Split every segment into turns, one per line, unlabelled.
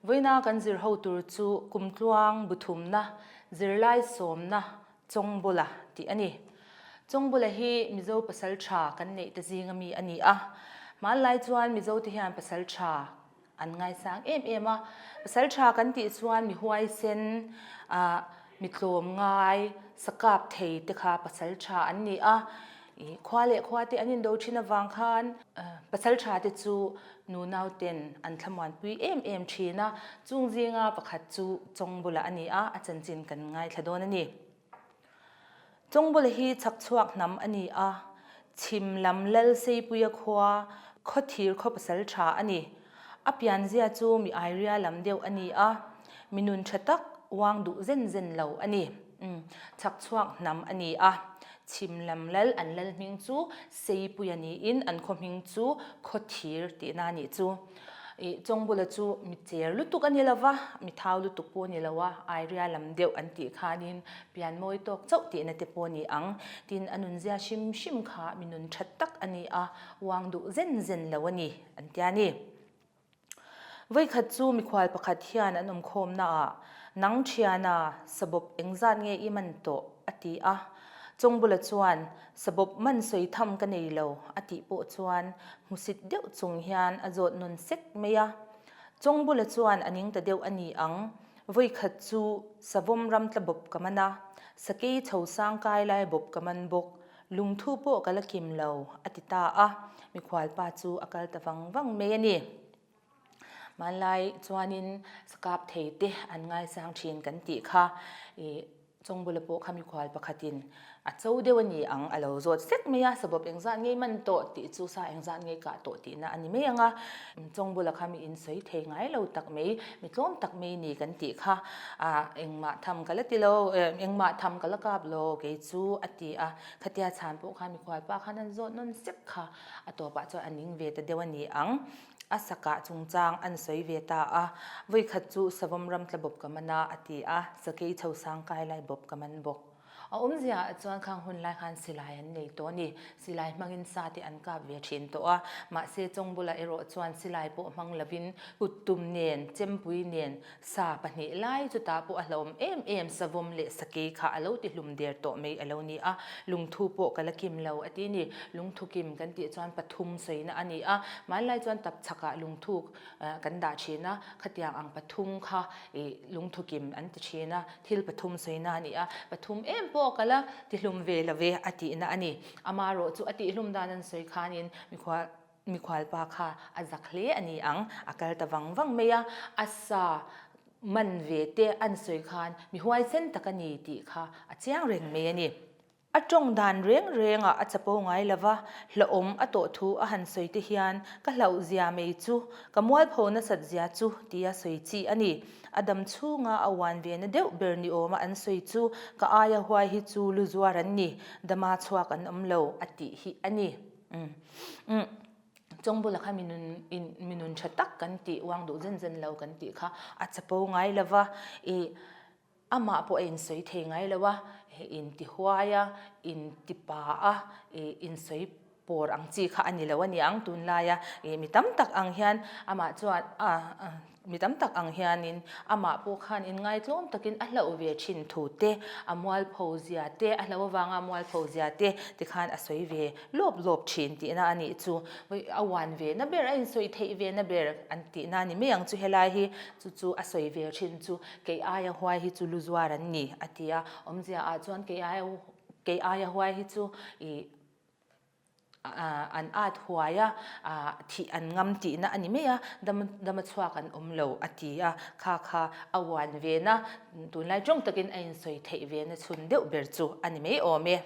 Vawiina kan zir ho tur chu kumtluang buthumna, zirlai sawmna, Chawngbawla tih a ni. Chawngbawla hi Mizo pasal tha kan neih te zinga mi a ni a. Hmanlai chuan Mizo te hian pasal tha an ngaisang em em a. Pasal tha kan tih chuan mi huaisen, ah mi tlawm ngai, sakap thei te kha pasal tha an ni a. Ih khua leh khua te an indo thin avang khan pasal tha te chu nunau ten an thlamuanpui em em thin a, chung zinga pakhat chu Chawngbula a ni a, a chanchin kan ngaithla dawn a ni. Chawngbula hi chhakchhuak hnam a ni a, chhim lam lal Seipuia khua Khawthir khaw pasal tha a ni. A pianzia chu mi airia lam deuh a ni a, mi nun tha tak uang duh zen zen lo a ni. Chhakchhuak hnam a ni a, chhim lam lal an lal hming chu Seipuia niin an khaw hming chu Khawthir tihna a nih chu. Ih Chawngbula chu mi cher lutuk a ni lo va, mi thau lutuk pawh a ni lo a, airia lam deuh an tih khanin pian mawi tawk chauh tihna te pawh a ni ang. Tin, a nunzia hrim hrim kha mi nun tha tak a ni a, uang duh zen zen lo a ni an tia ni. Vawikhat chu mikhual pakhat hian an awmkhawmnaah, Nang thiana, sabawp engzat nge i man tawh? a ti a. Chawngbula chuan, Sabawp man sawi tham ka nei lo, a tih pawh chuan hmusit deuh chung hian a zawt nawn sek mai a. Chawngbula chuan a ning ta deuh a ni ang, Vawikhat chu savawm ram tla bawp ka man a, sakei chho sang kai lai bawp ka man bawk, Lungthu pawh ka la kim lo, a ti ta a. Mikhualpa chu a kal ta vang vang mai a ni. Hmanlai chuanin sakap thei te an ngaisang thin kan tih kha ih Chawngbula pawh kha mikhual pakhatin a cho deuh a ni ang a lo zawt sek mai a, sabawp engzat ngei man tawh tih chu sa engzat ngei kah tawh tihna a ni mai ang a. Chawngbula kha mi insawi thei ngai lo tak mai, mi tlawm tak mai ni kan tih kha ah engmah tham ka la ti lo, engmah tham ka la kap lo kei chu a ti a, khatia chhan pawh khan mikhual pa khan an zawt nawn sek kha a tawpah chuan a ning ve ta deuh a ni ang. A sakah chungchang an sawi ve ta a, vawikhat chu savawm ram tla bawp ka man a a ti a, sakei chho sang kai lai bawp ka man bawk. A awmzia ah chuan khang hun lai khan silai an nei tawh a ni. Silai hmangin sa te an kap ve thin tawh a, mahse Chawngbula erawh chuan silai pawh hmang lovin kuttum nen, chempui nen, sa pahnih lai chutah pawh a hlauhawm em em savawm leh sakei kha a lo ti hlum der tawh mai a lo ni a, lungthu pawh ka la kim lo a ti ni. Lungthu kim kan tih chuan pathum sawina a ni a, hmanlai chuan tapchhakah lungthu kan dah thin a, khatiang ang pathum kha ih lungthu kim an ti thin a, thil pathum sawina a ni a, pathum em pawh ka la tihlum ve lo ve a tihna a ni. Amaherawh chu a tihlum dan an sawi khanin mikhual mikhualpa kha a zak hle a ni ang, a kal ta vang vang mai a, a sa man ve te an sawi khan mi huaisen tak a ni tih kha a chiang reng mai a ni. A tawng dan reng rengah a chapo ngai lo va, hlauhawm a tawh thu a han sawi te hian ka hlauh zia mai chu, ka mualpho nasat zia chu tia sawi chi a ni. A dam chhunga a uan ve na deuh ber ni awma an sawi chu ka aia huai hi chu lu zuar an ni, dama chhuak an awm lo a tih hi a ni. Umm. Chawngbula kha mi nun in mi nun tha tak kan tih uang duh zen zen lo kan tih kha a chapo ngai lo va, ih Amah pawh a insawi thei ngai lo a, inti huai a, inti pa a, insawi pawr ang chi kha a ni lo a ni ang tunlaia mi tam tak ang hian amah chuan mi tam tak ang hianin amah pawh khan inngaitlawm takin a hlauh ve thin thu te, a mualpho zia te, a hlauh avanga mualpho zia te tikhan a sawi ve lawp lawp thin tihna a nih chu. A uan ve na ber, a insawi theih ve na ber an tihna a ni mai ang chu helai hi chu chu a sawi ve thin chu. Kei aia huai hi chu lu zuar an ni, a ti a. Awmzia ah chuan kei aia kei aia huai hi chu ih an at huai a, thih an ngam tihna a ni mai a, dam dama chhuak an awm lo, a ti a. Kha kha a uan ve na, tunlai tawng takin a insawi theih ve na chhun deuh ber chu a ni mai awm e.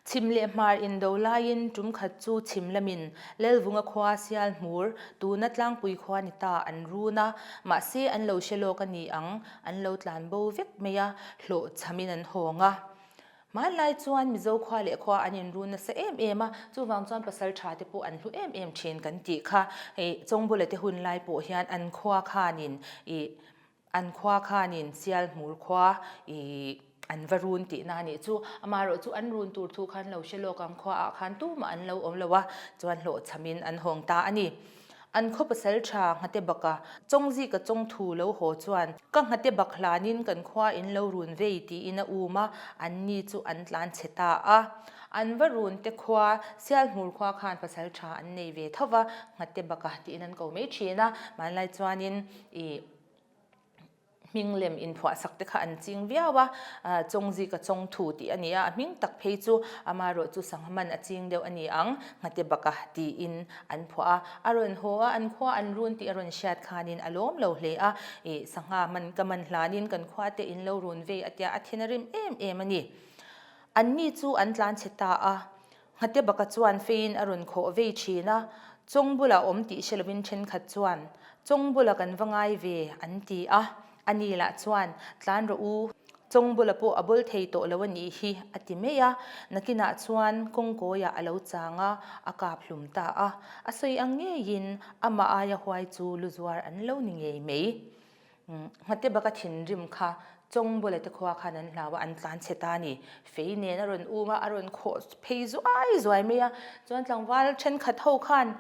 Chhim leh hmar indo laiin tum khat chu chhim lamin Lelvunga khua sial hmur tuna tlangpui khua ni ta an run a, mahse an lo hre lawk a ni ang, an lo tlan bo vek mai a, hlawhchhamin an hawng a. Hmanlai chuan Mizo khua leh khua an inrun nasa em em a, chuvang chuan pasal tha te pawh an hlu em em thin kan tih kha. Hei Chawngbula te hun lai pawh hian an khua khanin ih An khua khanin sial hmur khua i an va run tihna a nih chu. Amaherawh chu an run tur thu khan lo hre lawk ang khuaah khan tumah an lo awm lo a, chuan hlawhchhamin an hawng ta a ni. An khaw pasal tha Nghate baka Chawngzika chawngthu lo haw chuan, Ka Nghate bak hlanin kan khua in lo run vei tiin a um a, an ni chu an tlan chhe ta a. An va run te khua, Sialhmur khua khan pasal tha an nei ve tho va, Nghate baka tiin an ko mai thin a, hmanlai chuanin ih. Hming lem inphuahsak te kha an ching viau a, Chawngzika Chawngthu tih a ni a, a hming tak phei chu amaherawh chu sangha man a ching deuh a ni ang, Nghate baka tiin an phuah a. A rawn haw a, an khua an run tih a rawn hriat khanin a lawm lo hle a, ih sangha man ka man hlanin kan khua te in lo run vei a tia a thin a rim em em a ni. Anni chu an tlanchhe ta a, Nghate baka chuan feiin a rawn khawh vei thin a, Chawng bula awm tih hre lovin thenkhat chuan, Chawng bula kan va ngai ve, an ti a. Ani lah chuan, Tlan rawh u, Chawng bula pawh a bawl thei tawh lo a nih hi, a ti mai a. Nakinah chuan kawngkawiah a lo chang a, a kap hlum ta a. A sawi ang ngeiin amah aia huai chu lu zuar an lo ni ngei mai. Nghate baka thinrim kha Chawngbawla te khua khan an hlau a, an tlan chhe ta a ni. Fei nen a rawn um a, a rawn khawh phei zuai zuai mai a. Chuan tlangval thenkhat ho khan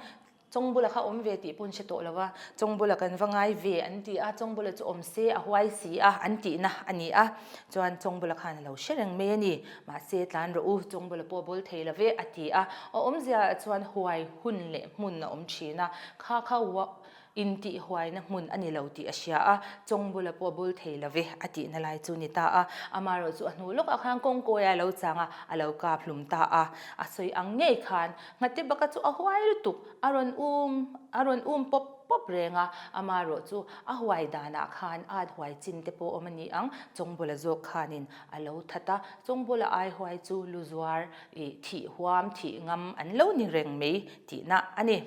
Chawngbawla kha awm ve tih pawh an hre tawh lo va, Chawngbawla kan va ngai ve an ti a, Chawngbawla chu awm se a huai si a an tihna a ni a. Chuan Chawngbawla khan a lo hre reng mai a ni. Mahse tlan rawh u, Chawngbawla pawh a bawl thei lo ve a ti a. A awmzia ah chuan huai hun leh hmun a awm thin a, kha kha Intihhuaina hmun a ni lo tih a hria a, chawng bula pawh bul thei lo ve a tihna lai chu ni ta a. Amaherawh chu a hnu lawkah khan kawngkawiah a lo chang a, a lo kap hlum ta a. A sawi ang ngei khan Nghate baka chu a huai lutuk, a rawn um a rawn um pawp pawp reng a. Amaherawh chu a huai danah khan at huai chin te pawh awm a ni ang, chawng bula zawk khanin a lo that a. Chawng bula ai huai chu lu zuar ih thih huam thih ngam an lo ni reng mai tihna a ni.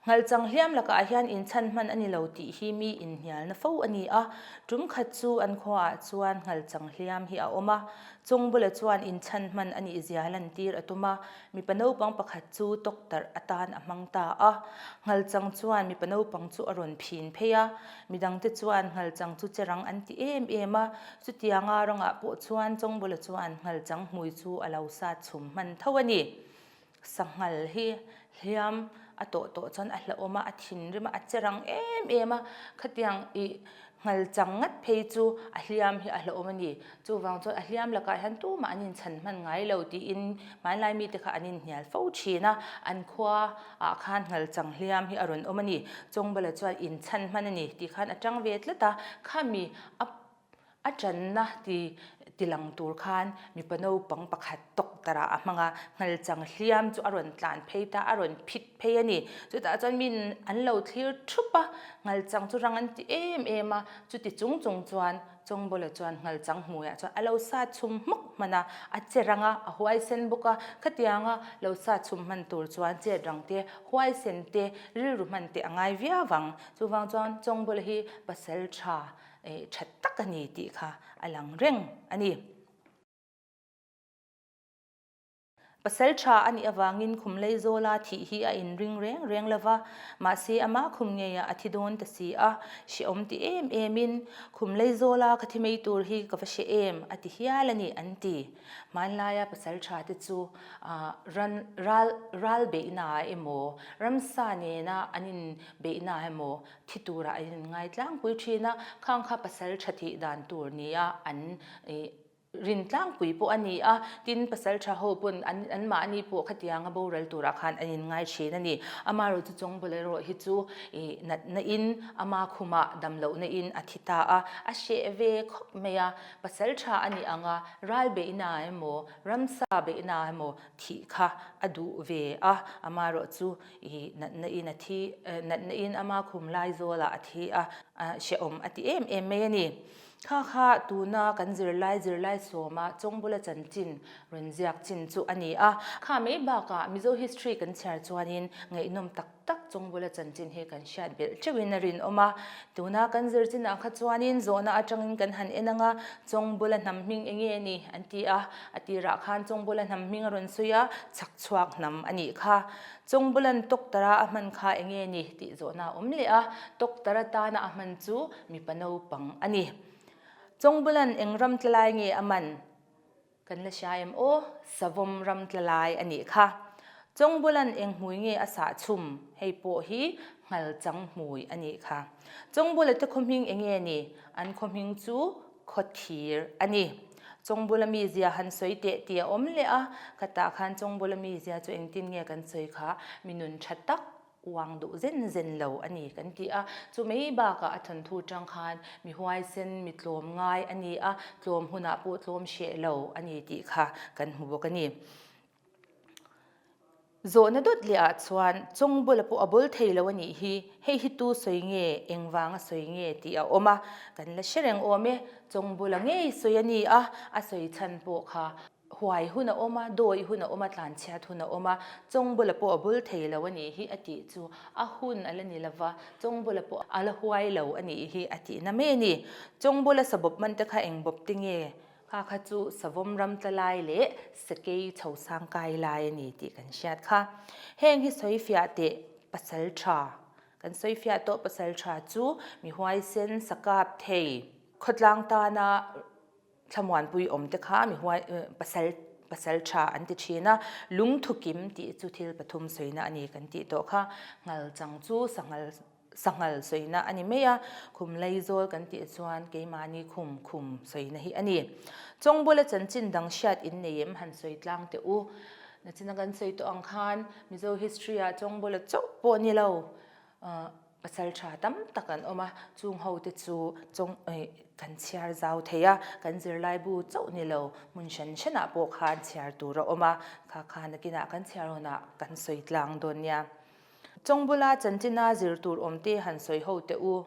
Nghalchang hliam lakah hian inchhan hman a ni lo tih hi mi inhnialna fo a ni a. Tum khat chu an khuaah chuan nghalchang hliam hi a awm a. Chawngbula chuan inchhan hman a nih zia lantir a tum a, mipa naupang pakhat chu tawktarh atan a hmang ta a. Nghalchang chuan mipa naupang chu a rawn phin phei a, midangte chuan nghalchang chu che rang an ti em em a. Chutianga rangah pawh chuan Chawngbula chuan nghalchang hmui chu a lo sat chhum hman tho a ni. Sanghal hi hliam a tawh tawh chuan a hlauhawm a, a thinrim a, a che rang em em a, khatiang ih nghal chang ngat phei chu a hliam hi a hlauhawm a ni. Chuvang chuan a hliam lakah hian tumah an inchhan hman ngai lo tiin hmanlai mite kha an inhnial fo thin a, an khua ah khan nghal chang hliam hi a rawn awm a ni. Chawngbala chuan inchhan hman a ni tih khan a tang ve tlat a, khami a A tanna ti tilang tur khan mipa naupang pakhat tawktarah a hmang a, nghalchang hliam chu a rawn tlan phei ta, a rawn phit phei a ni. Chutah chuan min an lo thlir thup a, nghalchang chu rang an ti em em a, chuti chung chung chuan Chawngbawla chuan nghalchang hmuiah chuan a lo sat chhum hmawk hman a, a che rang a, a huaisen bawk a, khatianga lo sat chhum hman tur chuan chet rang te, huaisen te, rilru hman te a ngai viau ang. Chuvang chuan Chawngbawla hi pasal tha tha tak a ni tih kha a lang reng a ni. Pasal tha a nih avangin khum Leizawla thih hi a inring reng reng lo va, mahse ama khum ngeiah a thi dawn ta si a, hrehawm ti em emin, Khum Leizawla ka thi mai tur hi ka va hre em? a ti hial a ni, an ti. Hmanlaia pasal tha te chu ran ral ral beihnaah emaw, ramsa nena an inbeihnaah emaw thi turah an inngai tlangpui thin a, khang kha pasal tha thih dan tur nia an rin tlangpui pawh a ni a, tin pasal tha ho pawn an anmahni pawh khatianga boral turah khan an inngai thin a ni. Amaherawh chu Chawngbawla erawh hi chu ih natna in ama khumah damlohna in a thi ta a, a hreh ve khawp mai a, pasal tha a nih anga ral beihna emaw ramsa beihna emaw thih kha a duh ve a, amaherawh chu I natna in a thi, natna in ama khum lai zawlah a thi a, hrehawm a ti em em mai a ni. Kha kha tuna kan zirlai zirlai sawma Chawngbula chanchin rawn ziak chin chu a ni a. Kha mai bakah Mizo history kan chhiar chuanin ngaihnawm tak tak Chawngbula chanchin hi kan hriat belh teuhin a rinawm a. Tuna kan zir chinah kha chuanin zawhna atangin kan han en ang a, Chawngbula hnam hming eng nge ni an ti a, a tirah khan Chawngbula hnam hming a rawn sawi a, chhakchhuak hnam a nih kha. Chawngbula'n Tawktara a hman kha eng nge ni tih zawhna a awm leh a, Tawktar atana a hman chu mipa naupang a ni. Chawngbula'n eng ram tla lai nge a man? Kan la hria em aw, Savawm ram tla lai a nih kha. Chawngbula'n eng hmui nge a sah chhum? Hei pawh hi Nghalchang hmui a nih kha. Chawngbula te khaw hming eng nge ni? An khaw hming chu Khawthir a ni. Chawngbula mizia han sawi teh tih a awm leh a, khatah khan Chawngbula mizia chu engtin nge kan sawi kha? Mi nun tha tak uang duh zen zen lo a ni kan ti a. Chu mai bakah a thawnthu tang khan mi huaisen, mi tlawm ngai a ni a, tlawm hunah pawh tlawm hreh lo a ni tih kha kan hmu bawk a ni. Zawhna dawt leh ah chuan Chawngbula pawh a bawl thei lo a nih hi, hei hi tu sawi nge, engvanga sawi nge tih a awm a, kan la hre reng awm e, Chawngbula ngei sawi a ni a, a sawi chhan pawh kha huai hun a awm a, dawi hun a awm a, tlanchhiat hun a awm a, Chawngbula pawh a bawl thei lo a nih hi a tih chu a hun a la ni lova, Chawngbula pawh a la huai lo a nih hi a tihna mai a ni. Chawngbula sabawp man te kha eng bawp te nge? Kha kha chu Savawm ram tla lai leh Sakei chho sang kai lai a ni tih kan hriat kha. Heng hi sawi fiah teh pasal tha. Kan sawi fiah tawh pasal tha chu mi huaisen sakap thei khawtlang tana thlamuanpui awm te kha mi huai pasal pasal tha an ti thin a. Lungthu kim tih chu thil pathum sawina a ni kan tih tawh kha. Nghalchang chu sanghal Sanghal sawina a ni mai a, khum laizawl kan tih chuan keimahni khum khum sawina hi a ni. Chawngbula chanchin dang hriat in nei em han sawi tlang teh u. Nachina kan sawi tawh ang khan Mizo history ah Chawngbula chauh pawh ni lo pasal tha tam tak an awm a, chung ho te chu chawng kan chhiar zau thei a, kan zirlaibu chauh ni lo hmun hran hranah pawh khan chhiar tur a awm a, kha kha nakinah kan chhiar hunah kan sawi tlang dawn nia. Chawngbula chanchina zir tur awmte han sawi ho teh u.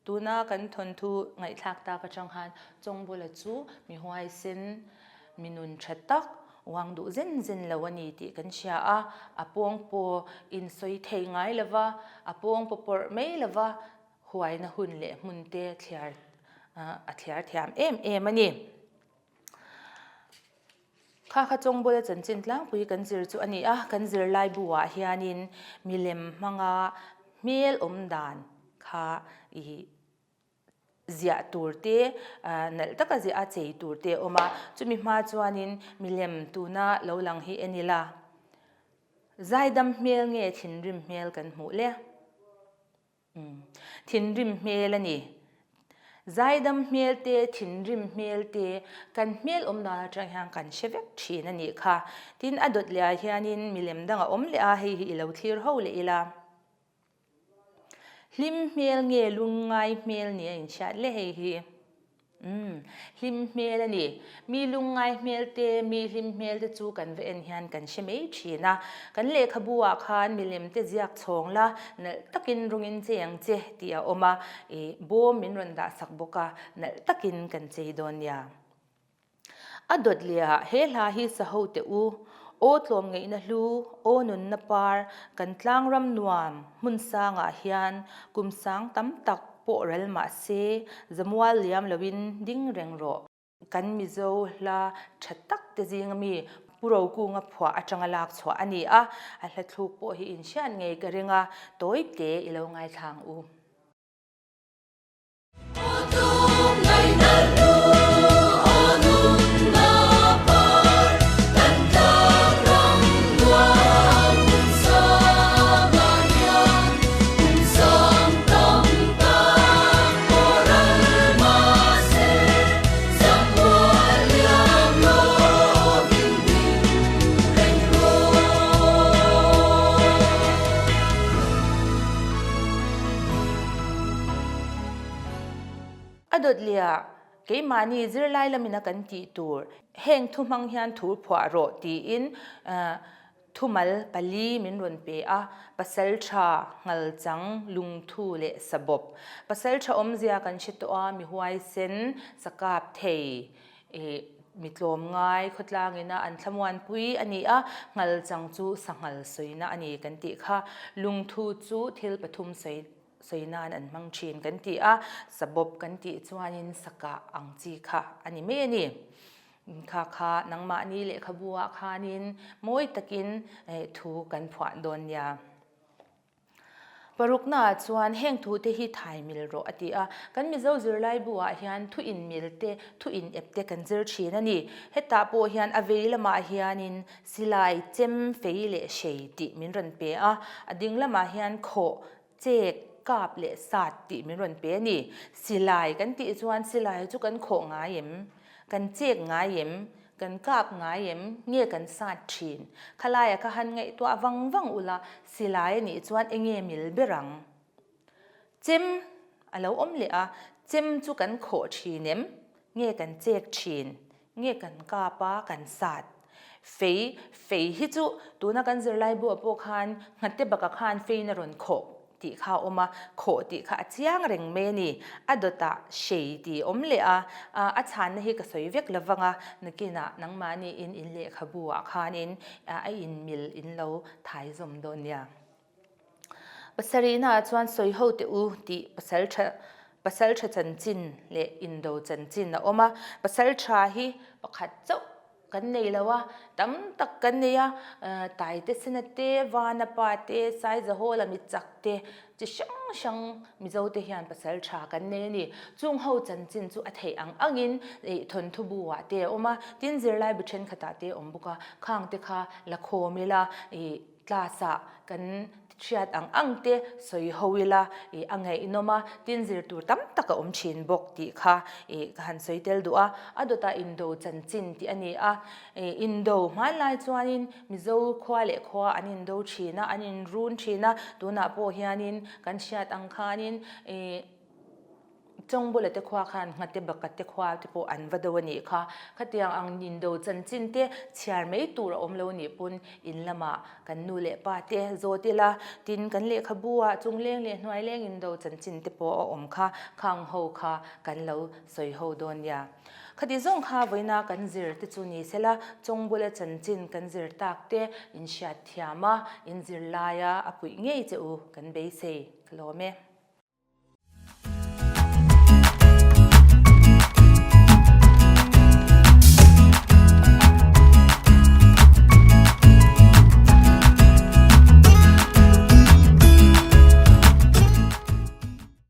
Tuna kan thawnthu ngaihthlak tak atang khan Chawngbula chu mi huaisen, mi nun tha tak, uang duh zen zen lo a ni tih kan hria a. A pawngpaw insawi thei ngai lova, a pawngpaw pawrh mai lova huaina hun leh hmun te thliar a thliar thiam em em a ni. Kha kha Chawngbawla chanchin tlangpui kan zir chu a ni a, kan zirlai bu ah hianin milem hmanga hmel awm dan kha ih ziah tur te nalh taka ziah a chei tur te a awm a, chumi hma chuanin milem tuna lo lang hi en ila zaidam hmel nge thinrim hmel kan hmuh le. Thinrim hmel a ni. Zaidam hmel te, thinrim hmel te, kan hmel awm dan atang hian kan hre vek thin a nih kha. Tin, a dawt leh ah hianin milem dang a awm leh a, hei hi i lo thlir ho leh ila. Hlim hmel nge lungngai hmel ni a inhriat le hei hi. Umm, hlim hmel a ni. Mi lungngai hmel te, mi hlim hmel te chu kan va en hian kan hre mai thin a. Kan lehkhabu ah khan milem te ziak chhawng la, nalh takin rawngin chei ang che tih a awm a, ih bawm min rawn dah sak bawk a, nalh takin kan chei dawn nia. A dawt leh ah he hla hi sa ho teh u, Aw tlawmngeihna hlu, aw nunna par, kan tlangram nuam hmun sangah hian kum sang tam tak pawh ral mah se, zamual liam loin ding reng rawh. Kan Mizo hla tha tak te zinga mi Pu Rokunga phuah atanga lak chhuah a ni a, a hla thluk pawh hi inhriat ngei ka ring a, tawi te i lo ngaithlang u. A dawt leh keimahni zirlai lamina kan tih tur heng thu hmang hian thur phuah rawh tiin thumal pali min rawn pe a, pasal tha, nghalchang, lungthu leh sabawp. Pasal tha awmzia kan hre tawh a, mi huaisen, sakap thei, Ih, mi tlawmngai khawtlangin a an thlamuanpui a ni a, nghalchang chu sanghal sawina a ni kan tih kha. Lungthu chu thil pathum sawi sawi nan an hmang thin kan ti a, sabawp kan tih chuanin sakah ang chi kha a ni mai a ni. Kha kha nangmahni lehkhabu ah khanin mawi takin thu kan phuah dawn nia. Paruknaah chuan heng thute hi thai mil rawh a ti a. Kan Mizo zirlaibu ah hian thu in mil te, thu in ep te kan zir thin a ni. Hetah pawh hian a vei lamah hianin silai, chem, fei leh hrei tih min rawn pe a. A ding lamah hian khawh, chek, kap leh sat tih min rawn pe a ni. Silai kan tih chuan silai chu kan khawh ngai em? Kan chek ngai em? Kan kap ngai em? Nge kan sat thin? Khalaia kha han ngaihtuah vang vang ula, silai a nih chuan enge mil ber ang? Chem a lo awm leh a, chem chu kan khawh thin em? Nge kan chek thin? Nge kan kap a, kan sat? Fei, fei hi chu tuna kan zirlai buah pawh khan nghate baka khan fein a rawn khawh tih kha a awm a, khawh tih kha a chiang reng mai a ni. A dawtah hrei tih a awm leh a, a chhanna hi ka sawi vek lo vang a, nakinah nangmahniin in lehkhabu ah khanin a inmil in lo thai zawm dawn nia. Pasarihnaah chuan sawi ho teh u tih pasal tha pasal tha chanchin leh indo chanchin a awm a, pasal tha hi pakhat chauh kan nei lo a, tam tak kan nei a, Taite Sena te, Vana pa te, Saizahawla Michak te chi hrang hrang Mizo te hian pasal tha kan nei a ni. Chung ho chanchin chu a theih ang angin thawnthu bu ah te a awm a, tin zirlai bu thenkhatah te a awm bawk a, khang te kha la khawm ila ih Class ah kan hriat ang ang te sawi ho ila ih a ngaihnawm a, tin zir tur tam tak a awm thin bawk tih kha ih ka han sawi tel duh a. A dawtah Indo chanchin tih a ni a, ih Indo hmanlai chuanin Mizo khua leh khua an indo thin a, an inrun thin a, tunah pawh hianin kan hriat ang khanin ih Chawngbawla te khua khan Nghate Baka te khua te pawh an va do a nih kha. Khatiang ang indo chanchin te chhiar mai tur a awm lo nih pawn in lamah kan nu leh pa te zawt ila, tin kan lehkhabu ah chungleng leh hnuaileng indo chanchin te pawh a awm kha, khang ho kha kan lo sawi ho dawn nia. Khati zawng kha vawiina kan zir te chu ni sela, Chawngbawla chanchin kan zir tak te in hriat thiam a, in zir laia a puih ngei che u kan beisei. Ka lawm e.